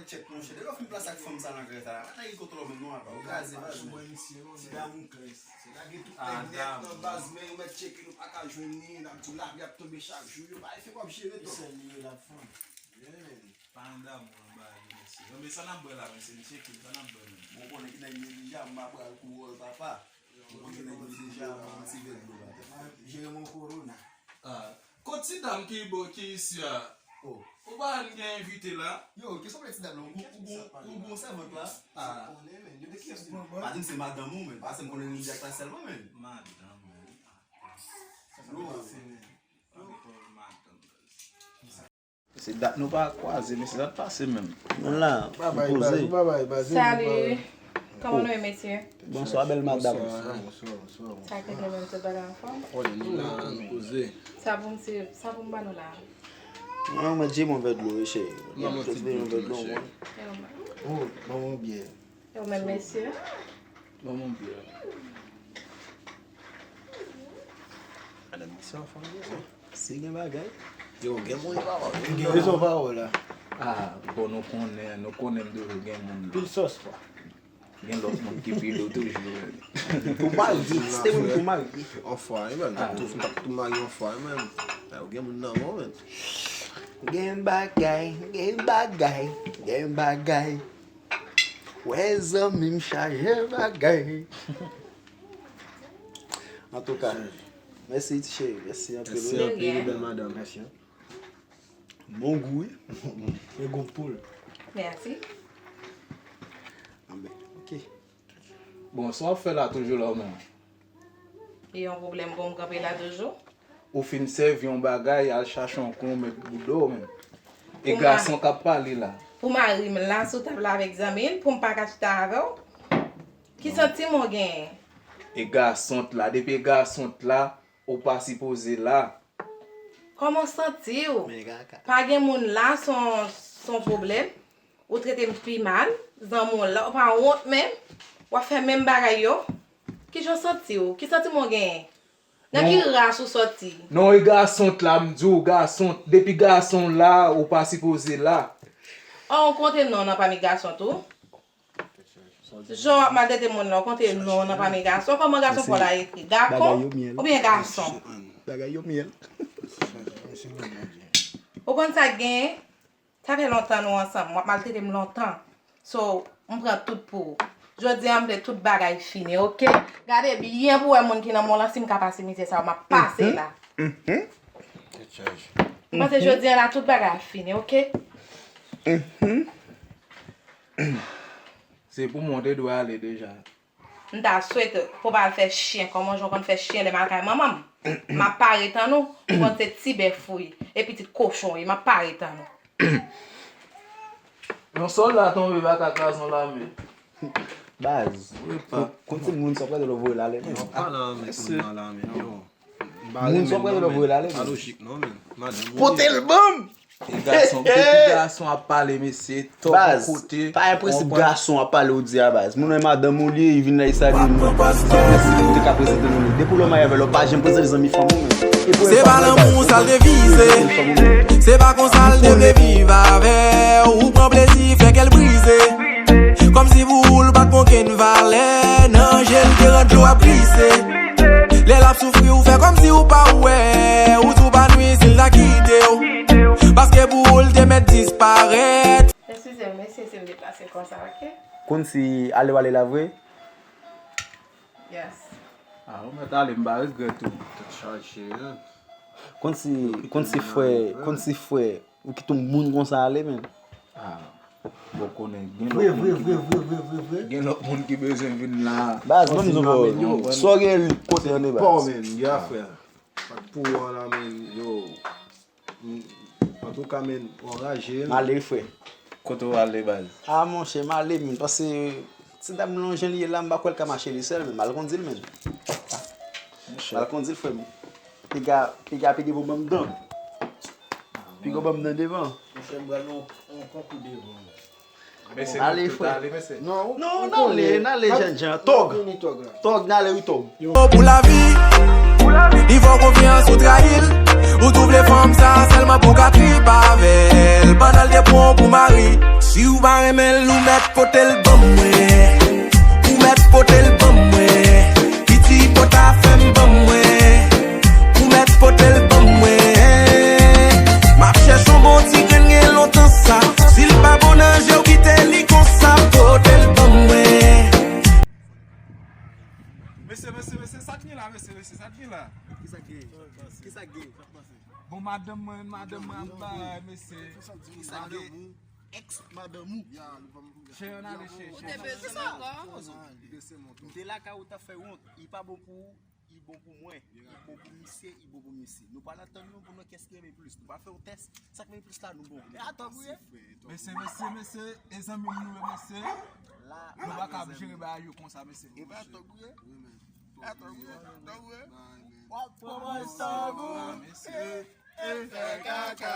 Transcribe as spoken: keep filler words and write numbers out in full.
Tchèk, monchè, depi w fin plase ak fanm sa nan kay sa, pa nèg ki kontwole w menm non, apa, ou kraze baz, men. Ti Damokles. Se lage tout nèg nèt nan baz, men yo mèt tcheke, nou pa ka jwenn li, n ap di w lavi ap tonbe chak jou, yo pa fè w ap jere tou. Sèl li ye l ap fann. Yeah, man. Pa yon damou anba li, mesye. Non, men sa n ap bwè la, mesye, m tcheke, sa n ap bwè, men. Bon, konnen ki nèg li ye deja, m pa pral kou wòl papa. Mwen gen nèg li deja, mwen ti vè dlo la. Jere mon korona. Ah. Kot ti dam ki bo ki isi a? Oh. Ou pa gen envite la? Yo, ki sanble ti dam la? Ou gon, ou gon, ou gon sèvant la? Ah. Pa di m se madanm ou, men. Pase m konnen nou di ak la sèlman, men. Madanm, men. Yo. Madanm. Se dat nou pa kwaze, men se dat pase menm. Mwen la, m poze. Salut. Kòman nou ye, mesye? Bonswa, bèl madanm. Sa k regle menm, tout bagay anfòm? Sa pou m se, sa pou m ban nou la? Mwen, mwen, di mwen vè dlo, wi, cheri. Mwen, mwen, di mwen vè dlo, mwen. Oh, ban mwen byè. E ou menm, mesye? Ban mwen byè. Madanm, se yon fanm, mesye. Si gen bagay. Yo, gen moun pa wè. Gen rezon pa wè la. Ah, bon, nou konnen, nou konnen m toujou gen moun. Pil sòs, kwa. Gen lòt moun ki pi dou toujou. Pou mari, se te moun pou mari. Anfwa, e menm, t ap tou, t ap tou mari anfwa, e menm. Yo, gen moun nan, mwen, menm. Gen bagay, gen bagay, gen bagay. Wè zanmi m chaje bagay. Antouka, mèsi ti cheri, mèsi anpil. Mèsi anpil, bèl madanm. Mèsi. Bon gou, wi. E gou poul. Mèsi. Anben, ok. Bon, sa w ap fè la toujou la ou menm? E yon pwoblèm pou m kanpe la toujou? Ou fin sèvi yon bagay, al chache yon kon, met bouda w menm. E gason k ap pale la. Pou mari m la sou tab la avèk zanmi l, pou m pa ka chita avè w? Ki santiman w genyen? E gason t la, depi e gason t la, ou pa sipoze la. Kòman w santi w? Pa gen moun la, se yon, se yon pwoblèm. Ou trete m pi mal, zanmi w la, ou pa wont menm, w ap fè menm bagay yo. Kijan w santi w? Ki santiman w genyen? Nan ki ras ou sòti? Non, e gason t la, m di w, gason, depi gason la, ou pa sipoze la. Ò, ou konte non nan pami gason tou? Jan w ap maltrete moun la, ou konte non nan pami gason? Kòman gason pa w la ekri? Gakon oubyen gason? Bagay yo myèl. Ou konn sa k genyen? Sa fè lontan nou ansanm, w ap maltrete m lontan. So, m pran tout pou ou. Jodi a, m vle tout bagay fini, oke? Gade byen pou w wè moun ki nan men w lan, si m ka pase mizè sa yo, m ap pase la. M panse jodi a la, tout bagay ap fini, oke? Se pou mwen w te dwe ale deja. M ta swete pou w pa al fè chen kòman jan w konn fè chen lè m al kay manman m. M ap pare tann ou, ou konn se ti bèf ou ye, e pitit kochon w ye, m ap pare tann ou. Yon sòlda tonbe pa ka kraze yon lame. Baz, konn se moun sa w prale lè w voye l ale menm. Yon pa nan lame pou nan lame, non. Moun sa w prale lè w voye l ale menm. Pa lojik, non, men. Pote l ban m! E gason, depi gason ap pale, mesye, tòp yon kote. Pa gen prensip gason ap pale ou di a, baz. Moun wè madanm ou li ye, li vin la, li salye nou. Ou te ka prezante nou li. Depi w lè w marye avè l, ou pa janm prezante zanmi fanm ou menm. Se pa lanmou sa l te vize. Se pa konsa l te vle viv avè w. Ou pran plezi fè kè l brize. Kòmsi pou ou l pa t gen okenn valè. Nan je l te rad dlo ap glise. Lè l ap soufri, ou fè kòmsi ou pa wè. Ou di w pa nwi si l ta kite w. Paske pou ou l te mèt disparèt. Eskize m, mesye, si m deplase konsa, oke? Konn si ale w ale la vre? Yes. Ah, ou mèt ale, m pa regrèt ou. Tèt chaje, hein. Konn si, konn si frè, konn si frè, ou kite yon moun konsa ale, men. Ah, bon, konnen, gen lòt moun ki, gen lòt moun ki bezwen vin la. Baz, ban m di w, sa w gen li kote an de baz. Pa w menm, gen afè. Ak pou w an la, men, yo. Antouka, men, w anraje, men. M ale, frè. Kote w ale, baz? Ah, monchè, m ale, men, paske ti dam lan jan li ye la, m pa kwè l ka mache li sèl, men m al kondi l, men. M al kondi l, frè m. Piga, piga, piga pou ban m dan. Piga ban m dan devan. Monchè, m pral yon, yon konkou devan. Mesye, ale, frè. Non, non, n ale, n ale, jènjan. Tòg. Tòg, n ale, wi, tòg. Pou lavi, nivo konfyans ou trayi l. Ou tou vle fanm sa sèlman pou ka trip avè l. Pandan l te pran w pou mari. Si w pa renmen l, ou mèt pote l ban mwen. Ou mèt pote l ban mwen. Piti pòt a fè m ban mwen. Ou mèt pote l ban mwen. M ap chèche yon bon ti grenn gen lontan sa. Si l pa bon nan je w, kite li konsa, pote l ban mwen. Mesye, mesye, mesye, sa k gen la, mesye, mesye, sa k gen la? Kisa k gen? Kisa k gen? Bon, madanm mwen, madanm mwen ap bay, mesye. Kisa k gen? Ex madanm ou. Chè, ann ale, chè, chè. Ou te bezwen m ankò? M te lakay ou, t ap fè wont. Li pa bon pou ou, li bon pou mwen. Li bon pou misye, li bon pou misye. Nou pa nan tann nou pou nou kès ki renmen plis. Nou pa fè yon tès. Sa k renmen plis la, nou bon. E atò pou ye. Mesye, mesye, mesye, e zanmi m nou ye, mesye. Nou pa ka ap jere bagay yo konsa, mesye. E pa atò pou ye. Atò pou ye. Atò pou ye. W ap pran mwen sa pou. Mesye. E fè kaka.